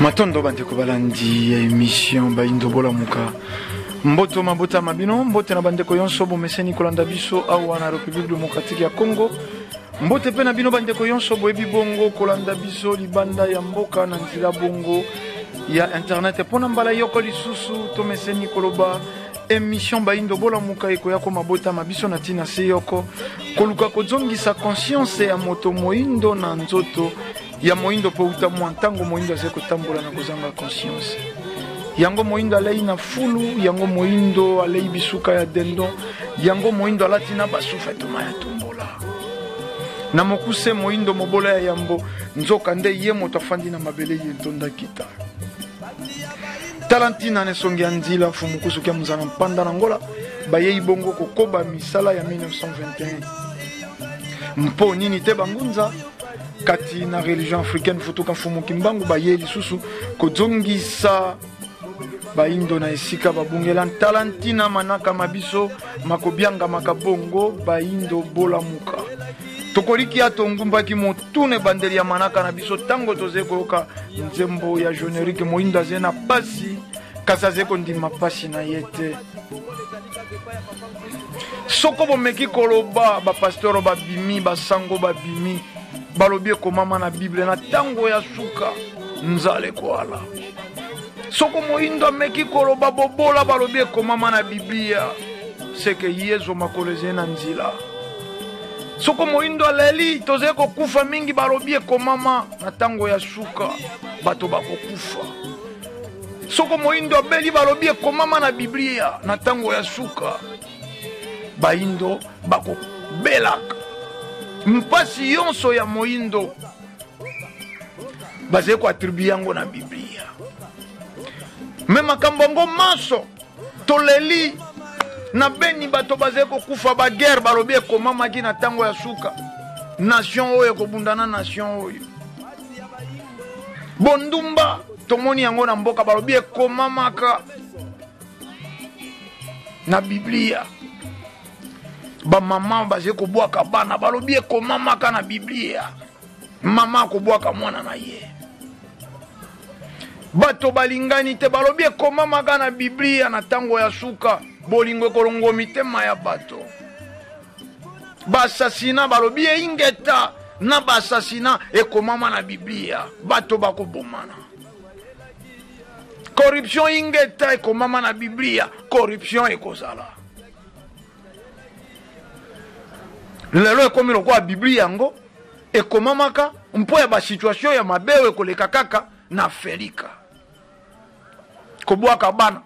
Matondo bandeko balandi ya emission Bayindo Bolamuka. Mboto mabota mabino, mbote na bandeko yonso bomeseni kolanda biso awa na République démocratique ya Congo. Mbote pe na bino bandeko yonso boyebi bongo kolanda biso libanda ya mboka na nzela bongo ya internet. Pona mbala yoko lisusu tomeseni koloba emission Bayindo Bolamuka ekoya ko mabota ma biso na tina se yoko koluka kozongisa conscience ya moto moyindo na nzoto ya moyindo po uta mwa ntango moyindo azali kotambola na kozanga conscience. Yango moyindo alei na fulu, yango moyindo alei bisuka ya dendon, yango moyindo alati na basufa etoma ya tombola. Na mokuse moyindo mobola ya yambo, nzoka nde ye moto afandi na mabele ye ntonda kita. Tala ntina na esongi ya nzila mfumu kusu kia muzana mpanda na Angola bayei bongo kokoba misala ya 1921. Mpo nini te bangunza kati na religion africaine futuka mfumu Kimbangu bayei lisusu kozongisa baindo na esika babungela. Ntala ntina manaka ma biso makobiangamaka bongo baindo bolamuka. Tokolikia tongumbaki motuna ebandeli ya manaka na biso ntango tozali koyoka nzembo ya générique. Moindo azali na pasi, kasi azali kondima pasi na ye te. Soko bomeki koloba, bapastoro babimi, basango babimi, balobi ekomama na Bible na ntango ya suka nzala ekoala. Soko moindo ameki koloba bobola, balobi ekomama na Biblia, seke Yezu makolo ezali na nzela. Soko moindo aleli, tozali kokufa mingi, balobi ekomama na ntango ya suka bato bakokufa. Soko moindo abeli, balobi ekomama na Biblia na ntango ya suka baindo bakobelaka. Mpasi yonso ya moindo bazali koatribue yango na Biblia. Me makambo yango manso toleli na beni, bato bazali kokufa, ba guerre balobi ekomamaki na ntango ya suka, nation oyo ekobunda na nation oyo. Bondumba tomoni yango na mboka, balobi ekomamaka na Biblia. Bamama bazali kobwaka bana, balobi ekomamaka na Biblia, mama akobwaka mwana na ye. Bato balingani te, balobi ekomamaka na Biblia na ntango ya suka bolingo ekolongo mitema ya bato. Baasasina, balobi eingeta na baasasina ekomama na Biblia, bato bakobomana. Corruption ingeta ekomama na Biblia, corruption ekozala. Lelo ekomi lokola Biblia yango ekomamaka mpo ya basituation ya mabe oyo ekoleka kaka na Afrika. Kobwaka bana,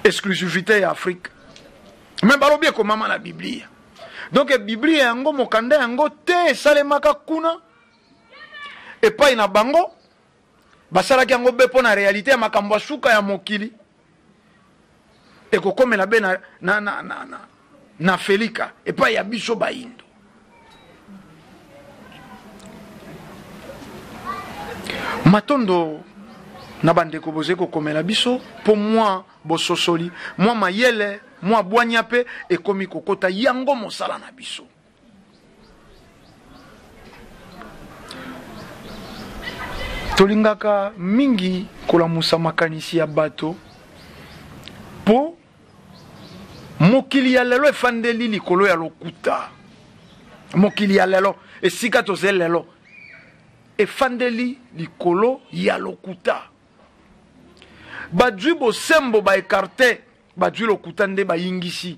exclusivité ya Afrique. Mais balobi ekomama na Biblia. Donc Biblia yango, mokanda yango te esalemaka kuna epai na bango, basalaki yango be mpo na réalité ya makambo ya suka ya mokili ekokomela be na Felika epai ya biso bayindo. Matondo na bandeko bozali kokomela biso mpo mwa bososoli, mwa mayele, mwa bwanya mpe ekomi kokota yango mosala na biso. Tolingaka mingi kolamusa makanisi ya bato mpo mokili ya lelo efandeli likolo ya lokuta. Mokili ya lelo, esika tozali lelo, efandeli likolo ya lokuta. Bazwi bosembo ba ekarte, bazwi lokuta nde bayingisi.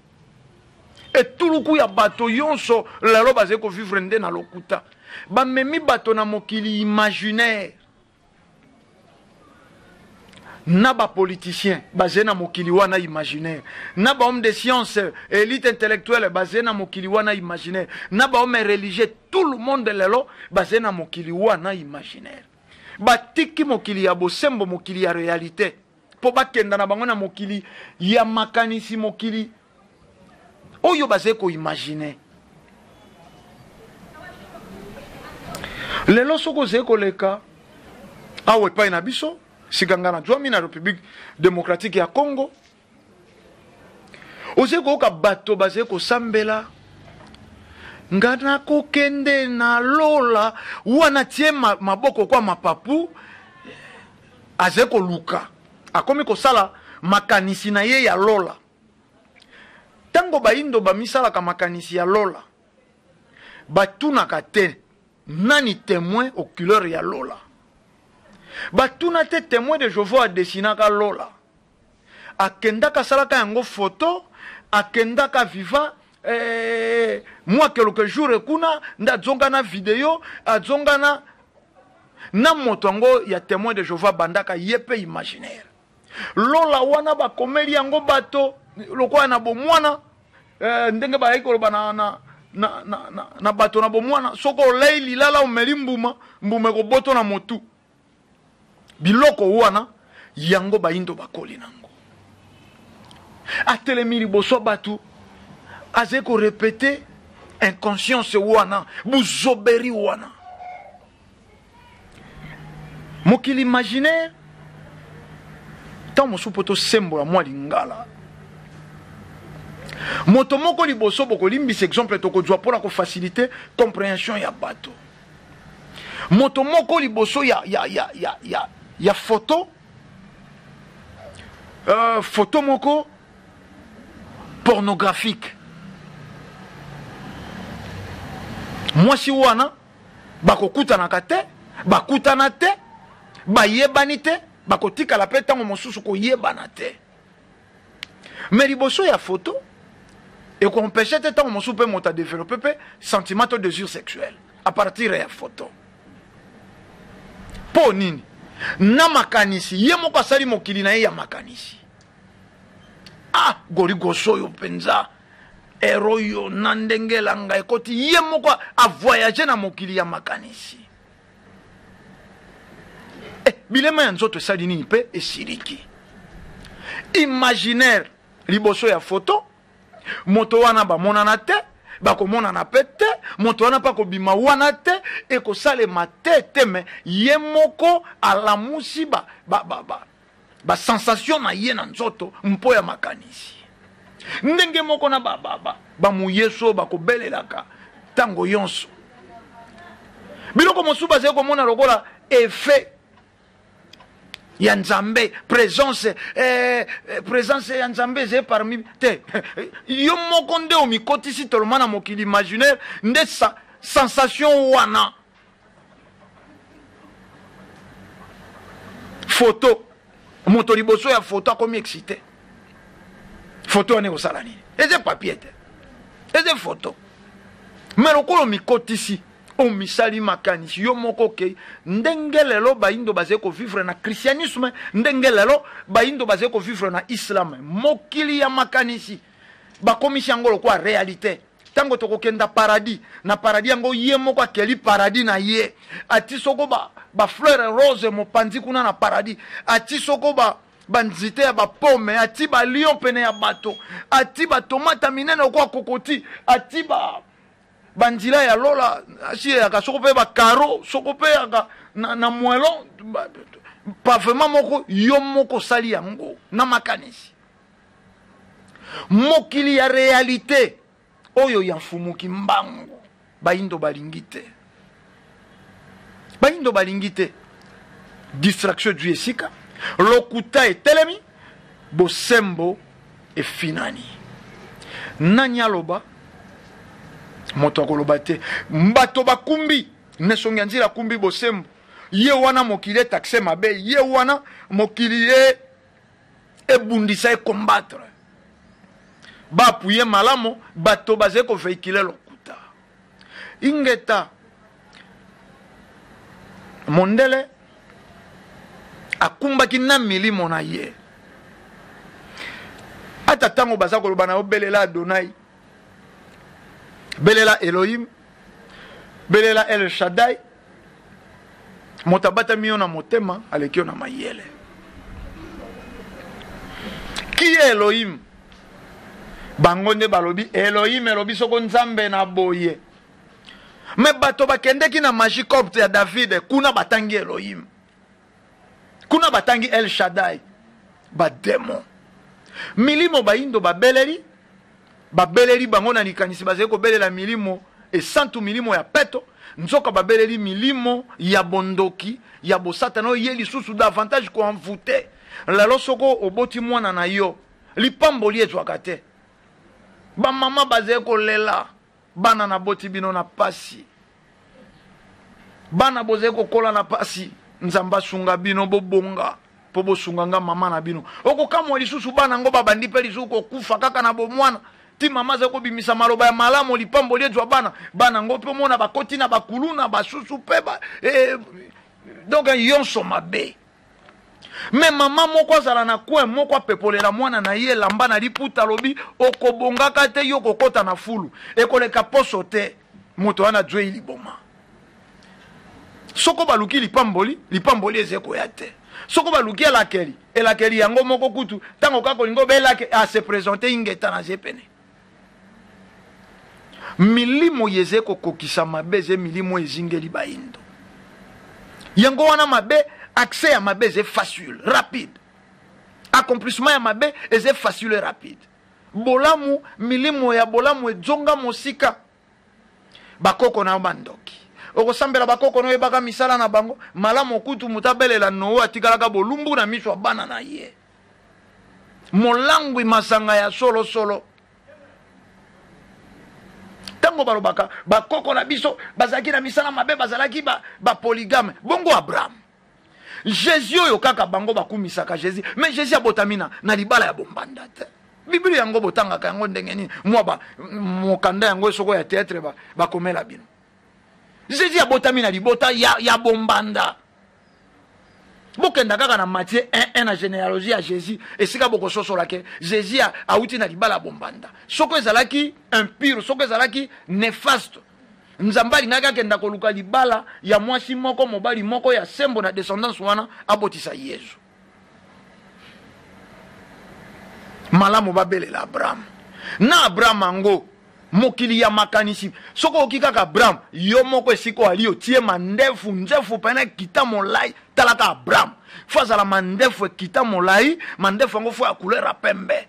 Etuluku ya bato yonso lelo bazali kovivre nde na lokuta. Bamemi bato na mokili imaginaire. Na ba politiciens bazali na mokili wana imaginaire, na ba hommes de science, élite intellectuelle bazali na mokili wana imaginaire, na ba hommes religieux, tout le monde lelo bazali na mokili wana imaginaire. Batiki mokili ya bosembo, mokili ya réalité, po bakenda na bango na mokili ya makanisi, mokili oyo bazali koimagine. Lelo soki ozali koleka awa epai na biso, sika ngai nazwami na République démocratique ya Congo, Ozali koyoka bato bazali kosambela, nga nakokende na lola, wana tie maboko kwa mapapu, azali koluka, akomi kosala makanisi na ye ya lola. Ntango bayindo bamisalaka makanisi ya lola, batunaka te nani témoin oculaire ya lola. Batuna te témoin de Jéhovah adesinaka lola. Akendaka asalaka yango photo, akendaka viva mwa quelques jours kuna nde azonga na video, azonga na moto yango ya témoin de Jéhovah bandaka ye pe imaginaire. Lola wana bakomeli yango bato lokola na bomwana, ndenge bayaki koloba na bato na bomwana, soko olei lilala omeli mbuma, mbuma ekoboto na motu. Biloko wana yango bayindo bakoli nango. Atelemi liboso bato, azali korepete inconscience wana, buzoberi wana. Mokili imaginaire, ntango mosusu mpo tosembola mwa lingala. Moto moko liboso bokolimbisa exemple tokozwa mpona kofacilite compréhension ya bato. Moto moko liboso ya photo, photo moko pornographique. Mwasi wana bakokutanaka te, bakutana te, bayebani te, bakotikala pe ntango mosusu koyebana te. Mais liboso ya photo ekoempêche te ntango mosusu pe moto adeveloppe pe sentiment to désir sexuel à partir ya photo. Po nini? Na makanisi, ye moko asali mokili na ye ya makanisi. Ah, goligoso oyo mpenza, ero oyo na ndenge elanga ekoti, ye moko a voyager na mokili ya makanisi. Bilema ya nzoto esali nini pe esiliki. Imaginaire liboso ya photo, moto wana bamonana te, bakomonana pe te, moto wana pa kobima wana te, ekosalema te te, me ye moko alamusi ba sensation na ye na nzoto mpo ya makanisi. Ndenge moko na ba muyeso bakobelelaka tango yonso. Biloko mosusu bazali komona lokola effet ya Nzambe, présence ya Nzambe ezali parmi te. Yo moko nde omikotisi toloma na mokili imaginaire nde sensation wana. Photo, moto liboso ya photo akomi excité. Photo wana ekosala nini? Eza papier te, eza photo. Mais lokola omikotisi, omisali makanisi yo moko okei. Ndenge lelo bayindo bazali kovivre na christianisme, ndenge lelo bayindo bazali kovivre na islam, mokili ya makanisi bakomisi yango lokola réalité. Tango tokokenda paradis, na paradis yango ye moko akeli paradis na ye. Ati soko ba fleur rose mopanzi kuna na paradis, ati soko ba nzite ya ba pomme, ati ba lion pene ya bato, ati ba tomate minene lokola kokoti, ati ba nzila ya lola, asi eyaka soko pe ba carreau, soko pe yaka na moellon, pavement moko yo moko osali yango na makanisi. Mokili ya réalité oyo ya mfumuki mbangu bayindo balingi te, bayindo balingi te. Distraction du esika lokuta etelemi, bosembo efinani. Nani aloba? Moto akoloba te. Bato bakumbi nesongi ya nzila akumbi bosembo, ye wana mokili etaxe mabe, ye wana mokili ye ebundisa e combattre. Ba appuyer malamu bato bazali ko véhiculer lokuta. Ingeta mondele akumbaki na milimo na ye. Ata tango baza koloba na yo belela Adonai, belela Elohim, belela El Shaddai, moto abatami yo na motema aleki yo na mayele. Qui est Elohim? Bango nde balobi Elohim elobi soko Nzambe na boye. Mais bato bakendeki na magie copte ya David, kuna batangi Elohim, kuna batangi El Shaddai, ba démon. Milimo bayindo babeleli. Babeleli bango na likanisi bazali kobelela milimo esantu, milimo ya peto, nzoka babeleli milimo ya bondoki, ya bosatana oyo ye lisusu davantage ko envoute. Lelo soko oboti mwana na yo, lipamboli ezwaka te. Ba mama bazali kolela, bana naboti bino na pasi. Bana bozali kokola na pasi, Nzambe asunga bino bobonga po bosunga nga mama na bino. Okokamwa lisusu bana yango babandi pe lisusu kokufa kaka na bomwana. Ti mama azali kobimisa maloba ya malamu, lipamboli ezwa bana. Bana yango pe omona bakoti na bakuluna, basusu pe ba, eh, donc yonso mabe. Mais mama moko azala na coin moko apepolela mwana na ye elamba na liputa, alobi okobongaka te, yo kokota na fulu ekoleka poso te, moto wana azwei liboma. Soko baluki lipamboli, lipamboli eze koya te. Soko baluki elakeli, elakeli yango moko kutu ntango kaka olingi obelake a se presenter ingeta na zepene. Milimo yeze kokokisa mabe eze milimo ezingeli bayindo. Yango wana mabe, accès ya mabe eze facile, rapide. Accomplissement ya mabe eze facile et rapide. Bolamu, milimo ya bolamu ezonga mosika. Bakoko na yo bandoki. Okosambela bakoko na oyebaka misala na bango malamu kutu moto abelela Noe atikalaka bolumbu na miso ya bana na ye. Molangwi masanga ya solo solo. Tango balobaka bakoko na biso bazalaki na misala mabe, bazalaki ba, ba polygame. Bongo Abraham, Jésus oyo kaka bango bakumisaka Jésus, mais Jésus abotami na, na libala ya bombanda te. Biblia yango botangaka yango ndenge nini? Mwa ba mokanda yango soko ya théâtre ba bakomela bino. Jésus abotami na libota ya, ya bombanda. Bokenda kaka na Matthieu 1 1 na généalogie ya Jésus, esika bokososola ke Jésus awuti na libala ya bombanda. Soko ezalaki impur, soko ezalaki néfaste, Nzambe alingaki akenda koluka libala ya mwasi moko mobali moko ya sembo na descendance wana abotisa Yezu. Malamu babelela Abraham. Na Abraham yango mokili ya makanisi, soki oyoki kaka Abraham, yo moko esika oali otie mandefu nzefu pene ekita molai, talaka Abraham fo azala mandefu ekita molai, mandefu yango fo ya couleur ya pembe.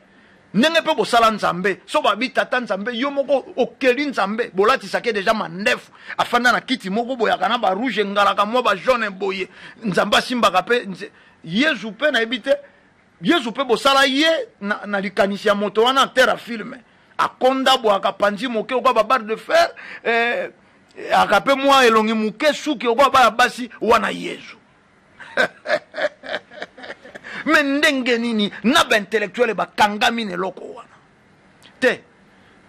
Ndenge pe bosala Nzambe, so babi tata Nzambe, yo moko okeli Nzambe, bolatisake deja mandefu, afanda na kiti moko boyaka na ba rouge engalaka mwa ba jaune boye, Nzambe asimbaka pe Yezu pe nayebi te, Yezu pe bosala ye na, na likanisi ya moto wana acteur ya film akonda boyaka panzi moke okwa ba barre de fer eh, aka pe mwa elongi moke suki okwa baya basi wana Yezu. Me ndenge nini na ba intellectuel bakangami na eloko wana te?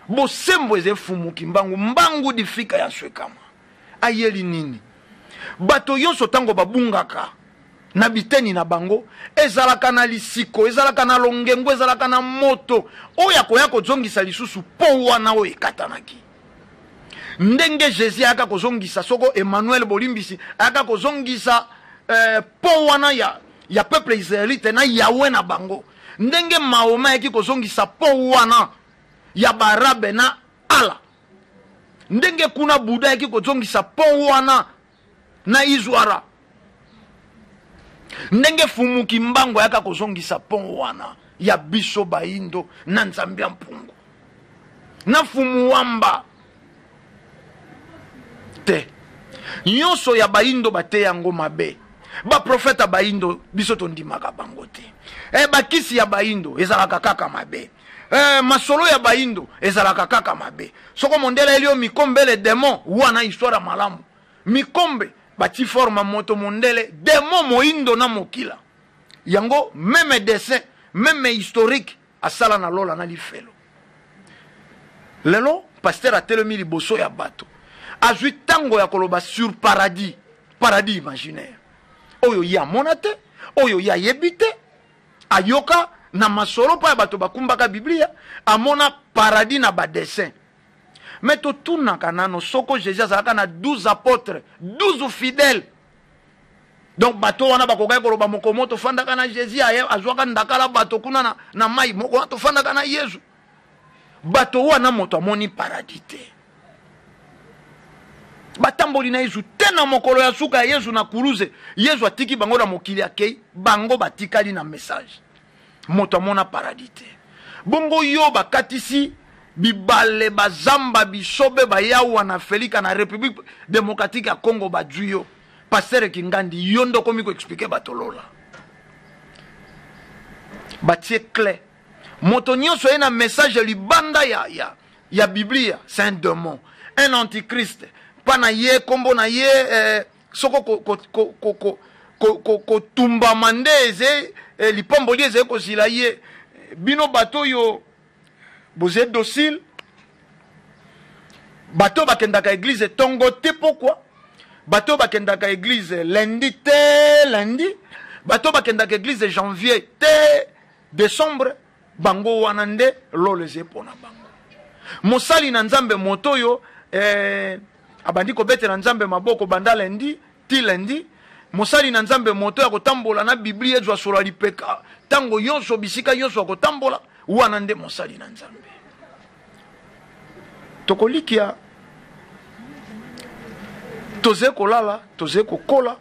Bosembo eza efumu kimbangu mbangu difika ya nswekama ayeli nini? Bato yonso ntango babungaka na biteni na bango ezalaka na lisiko, ezalaka na longengo, ezalaka na moto oyo akoya kozongisa lisusu pont wana oyo ekatanaki. Ndenge Jesus ayaka kozongisa, soko Emmanuel bolimbisi ayaka kozongisa eh, pont wana ya, ya peuple israélite na Yahweh na bango, ndenge Mahomet ayaki kozongisa pont wana ya baarabe na Allah, ndenge kuna Bouddha ayaki kozongisa pont wana na Izwara, ndenge Fumu Kimbangu ayaka kozongisa pont wana ya biso bayindo na Nzambe ya Mpungu na Fumu Wamba te. Nyonso ya bayindo bate yango mabe. Baprofeta bayindo biso tondimaka bango te. Eh, bakisi ya bayindo ezalaka kaka mabe. Eh, masolo ya bayindo ezalaka kaka mabe. Soko mondele elio mikombele demon wana histoire ya malamu. Mikombe bati forme moto mondele demon moyindo na mokila. Yango meme dessin, meme historique asala na lola na lifelo. Lelo pasteur atelemi liboso ya bato, azwi tango ya koloba sur paradis, paradis imaginaire oyo ye amona te, oyo ye ayebi te, ayoka na masolo mpo ya bato bakumbaka Biblia, amona paradis na ba dessin. Mais totunaka nano soko Jésus azalaka na 12 apôtres, 12 fidèles. Donc bato wana bakokaki koloba moko moko tofandaka na Jésus, aye azwaka ndakala bato kuna na, na mai moko wana tofandaka na Yesu. Bato wana moto amoni paradis te. Batamboli na Yesu te na mokolo ya suka ya Yesu na kuruze. Yesu atiki bango na mokili akei, bango batikali na message. Moto amona paradis te. Bongo yo bakatisi Bibale, bazamba, bisobe, bayawa na Felika na République démocratique ya Congo bazwi yo. Pasteur Kingandi, yo nde okomi koexplike bato lola. Batie clé. Moto nyonso ye na message libanda ya, ya, ya Biblia, c'est un démon, un antichrist. Pa na ye, kombo na ye, eh, soko kotumbama nde eze eh, lipamboli ezali kozila ye. Bino bato oyo bozali docile, bato oyo bakendaka eglize tongo te, pokwa, bato oyo bakendaka eglize lundi te lundi, bato oyo bakendaka eglize janvier te décembre, bango wana nde lolo ezali mpo na bango. Mosali na Nzambe moto oyo eh, abandi kobetela Nzambe maboko banda lundi ti lundi. Mosali na Nzambe moto ya kotambola na Biblia ezwa solo ya lipeka ntango nyonso, bisika nyonso ya kotambola, wana nde mosali na Nzambe. Tokolikia tozali kolala, tozali kokola.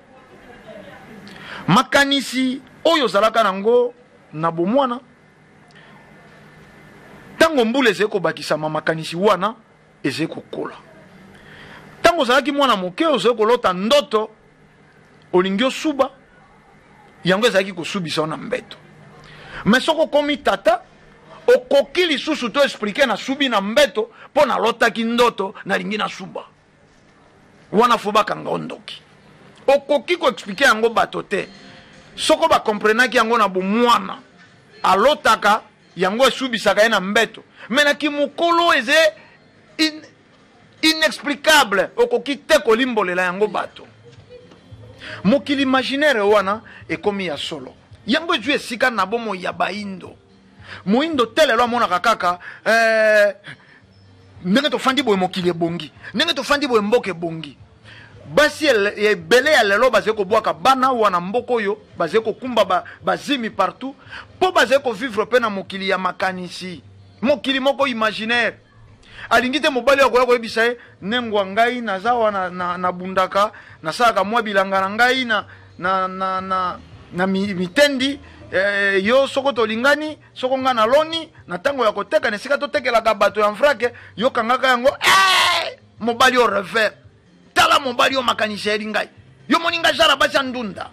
Makanisi oyo ozalaka nango na bomwana, ntango mbula ezali kobakisama, makanisi wana ezali kokola. Ntango ozalaki mwana moke, ozali kolota ndoto, olingi osuba, yango ezalaki kosubisa yo na mbeto. Me soki okomi tata, okoki lisusu to explike nasubi na mbeto mpo nalotaki ndoto, nalingi nasuba. Wana fo bakanga yo ndoki. Okoki koexplike yango bato te. Soko bakomprenaki yango na bomwana, alotaka yango esubisaka ye na mbeto. Me na kimokolo eze inexplicable, okoki te kolimbolela yango bato. Mokili imaginaire wana ekomi ya solo. Yango ezwi esika na bomoi ya baindo. Moindo te lelo amonaka kaka eh, ndenge tofandi boye mokili ebongi, ndenge tofandi boye mboka ebongi. Basi ebele ya lelo bazali kobwaka bana wana mboka oyo, bazali kokumba bazimi partout mpo bazali kovivre mpe na mokili ya makanisi, mokili moko imaginaire. Alingi te mobali oyo akoya koyebisa ye nengwa ngai naza wana nabundaka, nasalaka mwa bilanga na ngai na, na, na, na, na mitendi eh, yo soko tolingani, soko ngai naloni na ntango ya koteka na esika totekelaka bato ya mfrake, yo kangaka yango eh, mobali oyo revers. Tala mobali oyo makanisi ayeli ngai, yo moni ngai jara basi ya ndunda,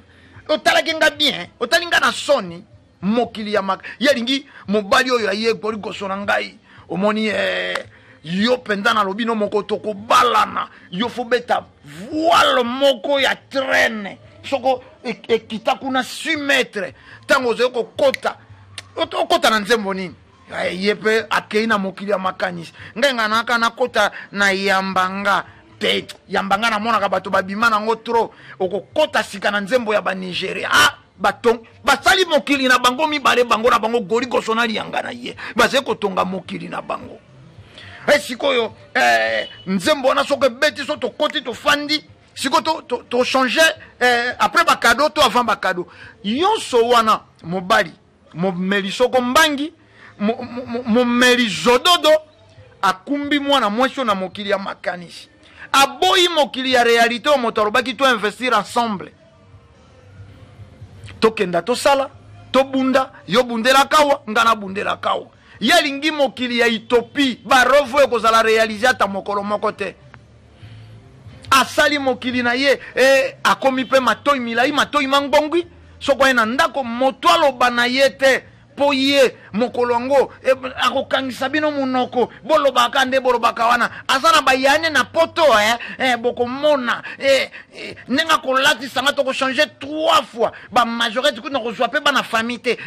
otalaki ngai bien, otali ngai na soni. Mokili ya mak ye alingi mobali oyo aye ligoso na ngai, omoni eh, yo mpenza nalobi no moko tokobalana, yo fo beta voile moko ya traine soko ekita kuna 6 mètre, ntango ozali kokota okota na nzembo nini? Ye mpe akei na mokili ya makanisi. Ngai ngai naka nakota na yambanga te, yambanga namonaka bato babima nango trop, okokota sika na nzembo ya banigeria. Ah, bato basali mokili na bango mibale, bango na bango goligoso na lianga na ye bazali kotonga mokili na bango. E sikoyo eh, nzembo wana soko ebeti, so tokoti tofandi sikoyo tochange to, to eh, après bakado to avant bakado nyonso wana, mobali momeli soko mbangi, momeli zododo, akumbi mwana mwasi oyo na mokili ya makanisi, aboyi mokili ya realite oyo moto alobaki to investir ensemble, tokenda tosala tobunda, yo bundelaka awa, nga nabundelaka awa. Ye alingi mokili ya utopie, barovo oyo ekozala realize ata mokolo moko te. Asali mokili na ye e, akomi mpe matoi milai, matoi mangbongwi. Soko aye na ndako, moto aloba na ye te, mpo ye mokolo yango e, akokangisa bino monoko, bolobaka nde bolobaka wana. Aza na bayane na poto eh, eh, bokomona eh, eh, ndenge akolatisa nga, tokochange 3 fois bamajorete kuna, kozwa mpe bana famille te.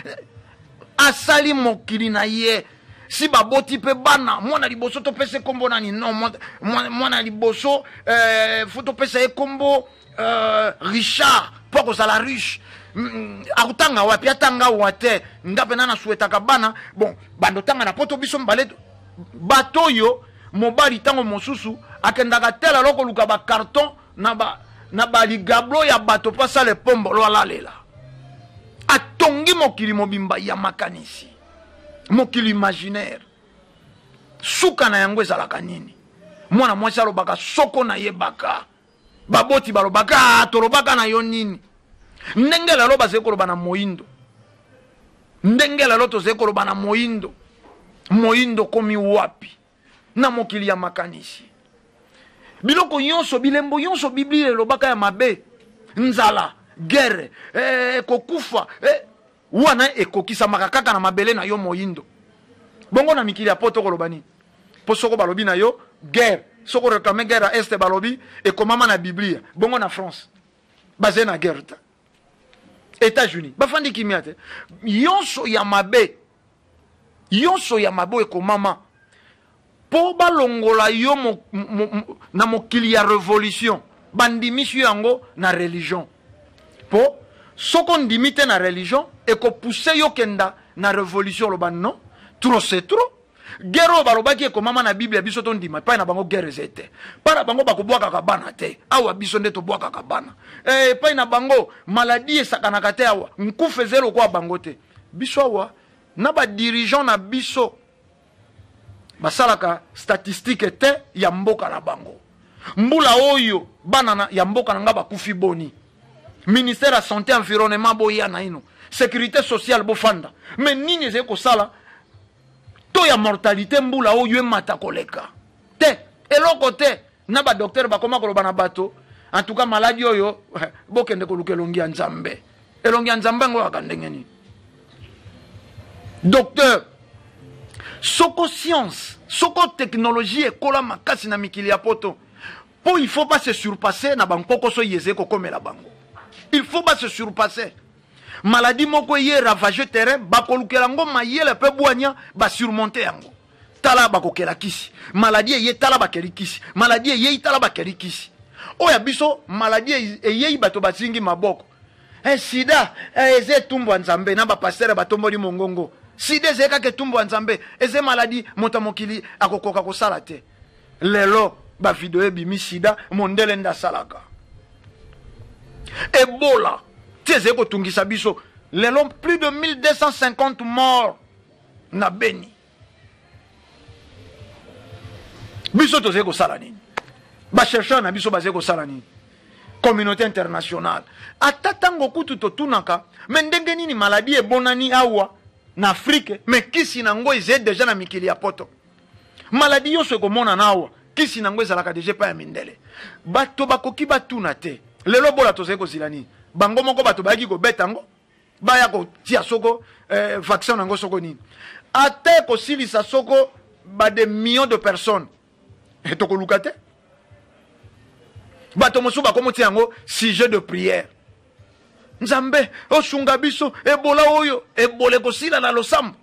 Asali mokili na ye, si baboti mpe bana, mwana liboso topesa ye kombo nani? Non, mwana liboso eh, fo topesa ye kombo eh, Richard mpo akozala riche. Akotanga wapi? Atanga wa te. Nga mpena nasuetaka bana bon bando tanga na poto, biso mibale bato oyo. Mobali ntango mosusu akendaka te lelo koluka bacarton na ba na baligablo ya bato mpo asala epombolo alalela. Atongi mokili mobimba ya makanisi, mokili imaginaire. Suka na yango ezalaka nini? Mwana mwasi alobaka soko nayebaka, baboti balobaka tolobaka na yo nini? Ndenge lelo bazali koloba na moindo, ndenge lelo tozali koloba na moindo, moindo komi wapi? Na mokili ya makanisi. Biloko nyonso, bilembo nyonso Biblia elobaka ya mabe, nzala, guerre, eh, kokufa, eh, wana ekokisamaka kaka na mabele na yo moyindo. Bongo na mikili ya poto koloba nini? Po soko balobi na yo guerre, soko réclamer guerre ya Est balobi ekomama na Biblia. Bongo na France baze na guerre te. États-Unis bafandi kimia te. Yonso ya mabe, yonso ya mabe ekomama po balongola yo na mokili ya revolution, bandimisi yo yango na religion. Po soko ndimi te na religion ekopousse yo kenda na revolution, oloba non, trop c'est trop. Guerre oyo balobaki ekomama na Bible ya biso tondima, epai na bango guerre eza te. Epai na bango bakobwakaka bana te, awa biso nde tobwakaka bana. Epai na bango maladie esakanaka te, awa nkufa eza lokola bango te. Biso awa na ba dirigeant na biso basalaka statistique te ya mboka na bango. Mbula oyo bana ya mboka na nga bakufi boni? Ministère ya santé environnement boya na ino, sécurité sociale bofanda. Mais nini ezali kosala to ya mortalité mbula oyo emata koleka te, eloko te. Na ba docteur bakoma koloba na bato, en tout cas maladie oyo bokende koluka elongi ya Nzambe. Elongi ya Nzambe yango kaka ndenge nini? Docteur, soko science, soko technologie ekola makasi na mikili ya poto, po il faut pas se surpasser na bankokoso yeze kokomela bango. Il faut pas se surpasser. Maladie moko eye ravager terrain, bakolukela ngo mayele pe bwanya ba surmonter yango. Tala bakokela kisi. Maladie eye tala bakeli kisi. Maladie eye tala bakeli kisi. Oya biso maladie eye bato bazingi maboko. Sida, eze etumbu ya Nzambe na ba pasteur batomboli mongongo. Sida eze kaka etumbu ya Nzambe, eze maladie moto mokili akokoka kosala te. Lelo ba video ebimi sida mondele nde asalaka. Ebola ti ezali kotungisa biso lelo, plus de 1250 morts na Beni. Biso tozali kosala nini? Ba chercheurs na biso bazali kosala nini? Communauté internationale ata tango kutu totunaka, me ndenge nini maladie ebonani awa na Afrique, me kisi nango ezali deja na mikili ya poto. Maladie nyonso ekomonana awa, kisi nango ezalaka deja epai ya mindele. Bato bakoki batuna te. Lelo bola tozali kozila nini? Bango moko bato bayaki kobeta yango, baya kotia soko vaccin nango soko nini, ata ekosilisa soko ba des millions de personnes, tokoluka te. Bato mosusu bakomotia yango sujet de prière. Nzambe osunga biso, ebola oyo, ebola ekosila na losambo.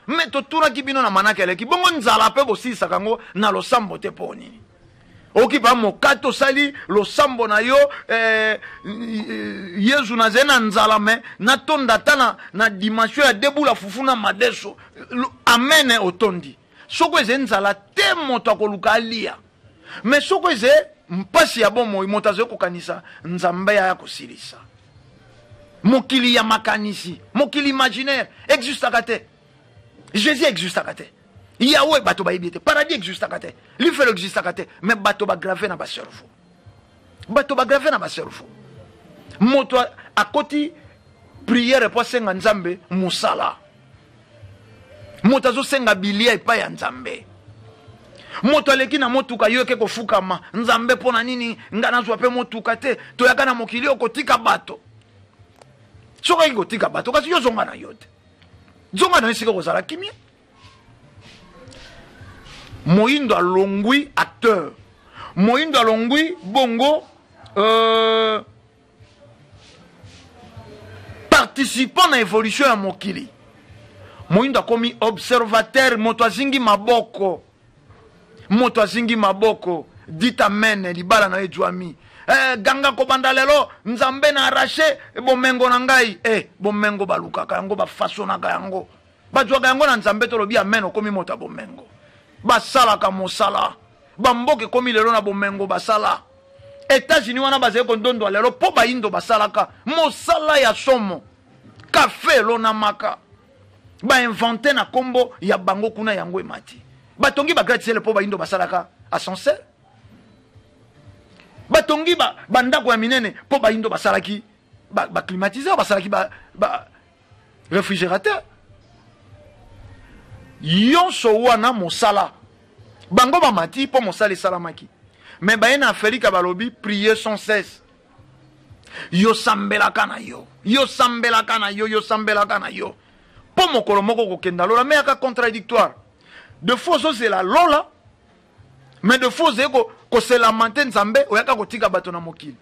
Me totunaki bino na manaka eleki, bongo nzala mpe bosilisaka yango na losambo te mpo nini? Oki pa mokate osali losambo na yo, Yesu nazali na nzala me natonda ata na dimension ya debula fufu na madeso. Amen, otondi. Soko ezali nzala te moto akoluka alia. Me soko ezali mpasi ya bomoi, moto azali kokanisa Nzambe aya kosilisa. Mokili ya makanisi, mokili imaginaire existaka te. Jésus existaka te. Yahweh bato bayebi te. Paradis existaka te. Lifelo existaka te. Mais bato ba grave na ba cerveau. Bato ba grave na ba cerveau. Moto akoti prière po asenga Nzambe mosala. Moto azosenga bilia epai ya Nzambe. Moto aleki na motuka yo eke kofukama Nzambe mpo na nini nga nazwa pe motuka te? Toyaka na mokili oyo kotika bato. Soki oyaki kotika bato kasi yo zonga na yo te. Zonga na yo esika kozala kimia. Moyindo alongwi acteur. Moyindo alongwi bongo participant na évolution ya mokili. Moyindo akomi observateur, moto azingi maboko. Moto azingi maboko, dit amen, libala na ye ezwami. Ganga kobanda lelo, Nzambe na arraché bomengo na ngai. Bomengo balukaka yango, bafasonaka yango. Bazwaka yango na Nzambe, tolobi amen, okomi moto ya bomengo. Basalaka mosala. Bamboka ekomi lelo na bomengo basala. États-Unis wana bazali kondondwa lelo po bayindo basalaka mosala ya somo. Café elonamaka. Ba inventer na kombo ya bango kuna yango emati. Batongi ba gratte-ciel po bayindo basalaka ascenseur. Batongi ba ndako ya minene po bayindo basalaki ba climatiseur, basalaki ba réfrigérateur. Yonso wana mosala. Bango bamati mpo mosala esalamaki. Mais baye na Afrika balobi prier sans cesse. Yo sambelaka na yo, yo sambelaka na yo, yo sambelaka na yo. Mpo mokolo moko kokenda lola, mais aka contradictoire. De fois ozozela lola, mais de fois ozali ko se lamenter Nzambe oyaka kotika bato na mokili.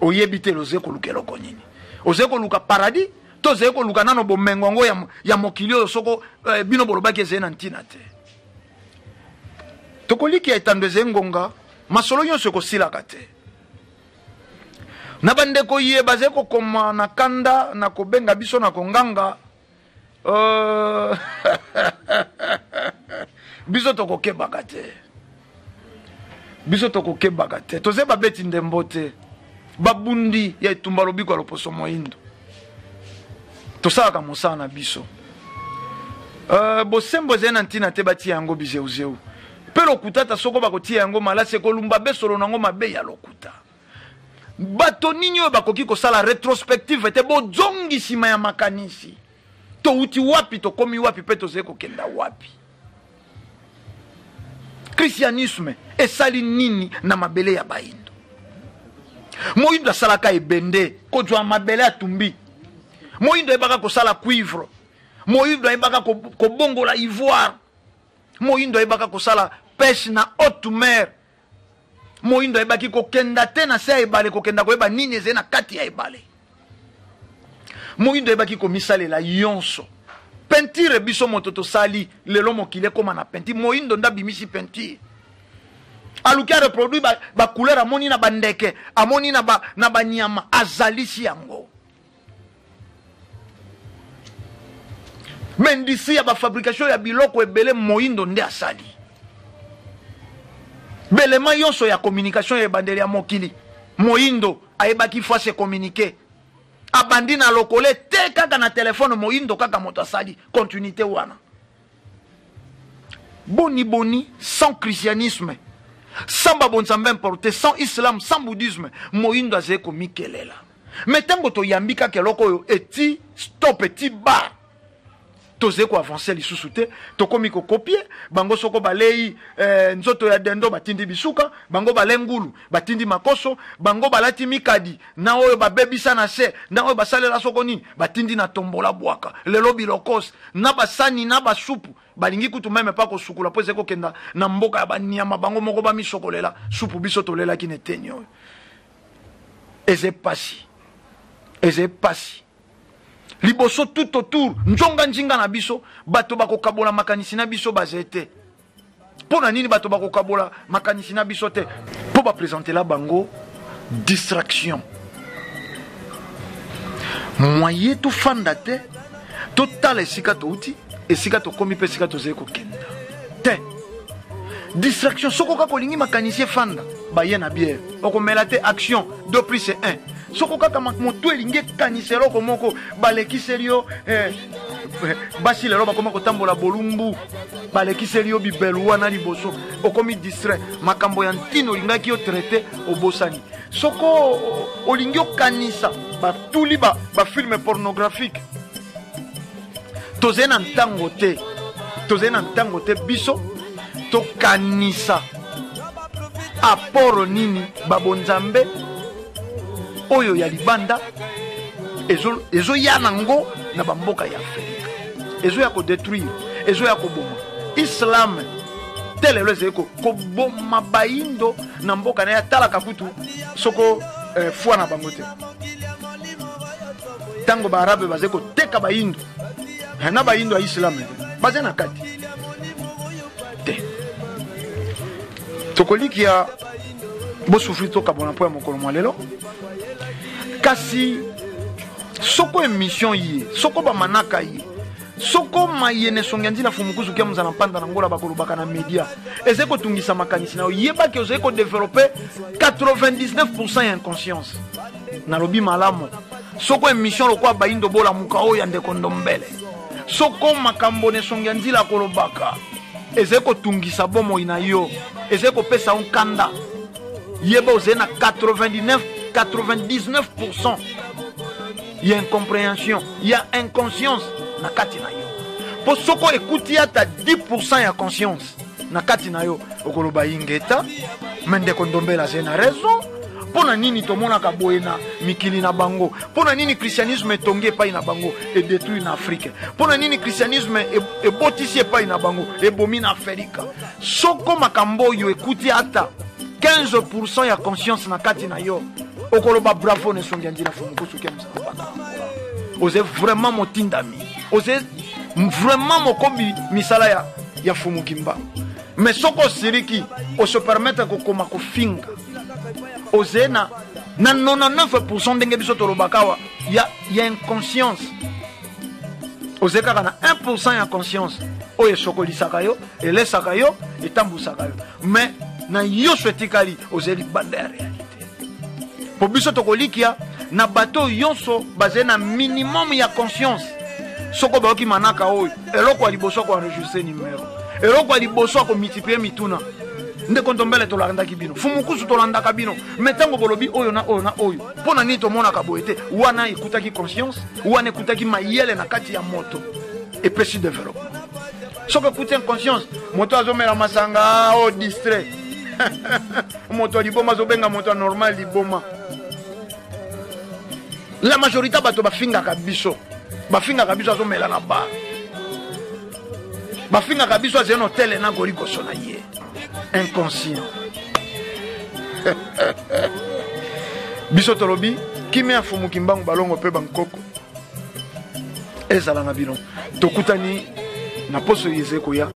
Oyebi te ozali koluka eloko nini. Ozali koluka paradis to ozali koluka nano bomengo yango ya mokili oyo soko bino bolobaki ezali na ntina te. Tokoliki ya etando ezali ngonga, masolo nyonso ekosilaka te. Na bandeko ye bazali kokoma na kanda na kobenga biso na konganga, biso tokokebaka te, biso tokokebaka te. Toze babeti ndembo te, babundi ya etumba lobiko ya loposo moyindo. Tosalaka mosala na biso. Bosembo ezali na ntina te batia yango bizeuzeu mpe lokuta. Ata soko bakotia yango malasi ekolumba besolo nango mabe ya lokuta. Bato nini oyo bakoki kosala retrospective te, bozongi nsima ya makanisi, touti wapi, tokomi wapi mpe tozali kokenda wapi? Christianisme esali nini na mabele ya bayindo? Moyindo asalaka ebende kozwa mabele atumbi. Moyindo ayebaka kosala cuivre. Moyindo ayebaka kobongola ivoire. Moyindo ayebaka kosala pêche na haute mer. Moyindo ayebaki kokenda te na se ya ebale, kokenda koyeba nini ezali na kati ya ebale. Moyindo ayebaki komisalela yonso. Peinture biso moto tosali lelo, mokili ekóma na peinture. Moyindo nde abimisi peinture. Aluki areproduire bacouleur ba amoni na bandeke, amoni na banyama, azalisi yango. Baindustrie ya bafabrication ya biloko ebele, moyindo nde asali. Belema nyonso ya communication ya ebandeli ya mokili, moyindo ayebaki faut se communiquer. Abandi na lokole te, kaka na telefone, moyindo kaka moto asali continuité wana. Boni boni sans christianisme, sans babonzambe importé, sans islam, sans bouddhisme, moyindo azali komikelela? Mais ntango toyambi kaka eloko oyo eti stop, eti bar, tozali koavancer lisusu te. Tokomi kocopier bango. Soko balei nzoto ya dendo, batindi bisuka. Bango balei ngulu, batindi makoso. Bango balati mikadi na oyo babebisa na se na oyo basalela soko nini, batindi na tombola bwaka. Lelo bilokos na basani na basupu, balingi kutu même pas kosukula mpo ezali kokenda na mboka ya banyama. Bango moko bamisokolela supu. Biso tolelaki na eteni oyo. Eza pasi, eza pasi. Liboso, tout autour, nzonga nzinga na biso, bato bakokabola makanisi na biso baze te. Mpo na nini bato bakokabola makanisi na biso te? Mpo baprésentela bango distraction. Moye tofanda te, totala esika touti, esika tokomi mpe esika tozali kokenda te. Distraction. Soko kaka olingi makanisi efanda, baye na bière, okomela te. Action 2 plus 1. Soko kaka motu elingi ekanisa eloko moko, balekiseli yo basi. Lelo bakoma kotambola bolumbu, balekiseli yo bibelu wana liboso, okomi distrait. Makambo ya ntina olingaki yo traiter, obosani. Soko olingi okanisa, batuli bafilm ba pornographique. Tozali na ntango te, tozali na ntango te biso tokanisa apport nini babonzambe oyo ya libanda ezoya nango na bamboka ya Afrika. Ezoya kodétruire, ezoya koboma. Islam te lelo ezali koboma bayindo na mboka na ye. Atalaka kutu soko foi na bango te. Ntango baarabe bazali koteka bayindo na bayindo ya islam te, baza na kati te. Tokolikia bosouffrir, tokabona mpo ya mokolo mwa lelo. Kasi soko émission ye, soko bamanaka ye, soko mayene songi ya nzila fumukuzu kia mozala mpanda na ngola bakolobaka na media ezali kotungisa makanisi na yo, yebaki ozali kodévelopper 99% ya inconscience. Nalobi malamu. Soko émission lokola Bayindo Bolamuka oyo ya ndeko Ndombele, soko makambo na esongi ya nzila kolobaka ezali kotungisa bomoi na yo, ezali kopesa yo nkanda, yeba ozali na 99 99% ya incompréhension, ya inconscience na kati na yo. Mpo soko ekuti ata 10% ya conscience na kati na yo, okoloba ingeta. Me ndeko Ndombele azali na raison. Mpo na nini tomonaka boye na mikili na bango? Mpo na nini christianisme etongi epai na bango, edétruire na Afrique? Mpo na nini christianisme ebotisi epai na bango, ebomi na Afrika? Soko makambo oyo ekuti ata 15% ya conscience na kati na yo, okoloba bravo na esongi ya nzila fumukusu ke mosala. Oze vraiment motindami, oze vraiment mokomi misala ya Fumu Kimbangu. Mais soko osiliki, ose permettre kokoma kofinga, oze na 99% ndenge biso tolobaka awa ya inconscience. Oze kaka na 1% ya conscience oyo esokolisaka yo, elesaka yo, etambusaka yo, mais na nyonso etikali oze libanda ya réalité. Po biso tokolikia na bato nyonso bazali na minimum ya conscience. Soko bayoki manaka oyo, eloko ya liboso akoenregistre numero, eloko ya liboso akomultiplie mituna. Ndeko Ndombele, tolandaki bino, Fumukusu, tolandaka bino, me ntango bolobi oyo na oyo na oyo, mpo na nini tomonaka boye te? Wana ekutaki conscience, wana ekutaki mayele na kati ya moto, epesi développement. Soki ekuti inconscience, moto azomela masanga, o distrait, moto ya liboma azobenga moto ya normal liboma. La majorité bato bafingaka biso, bafingaka biso azomela na bar, bafingaka biso azali na hôtel na goligoso na ye, inconscient. Biso tolobi kimia ya Fumu Kimbangu, balongo mpe bankoko ezala na bino. Tokutani na poso ezali koya.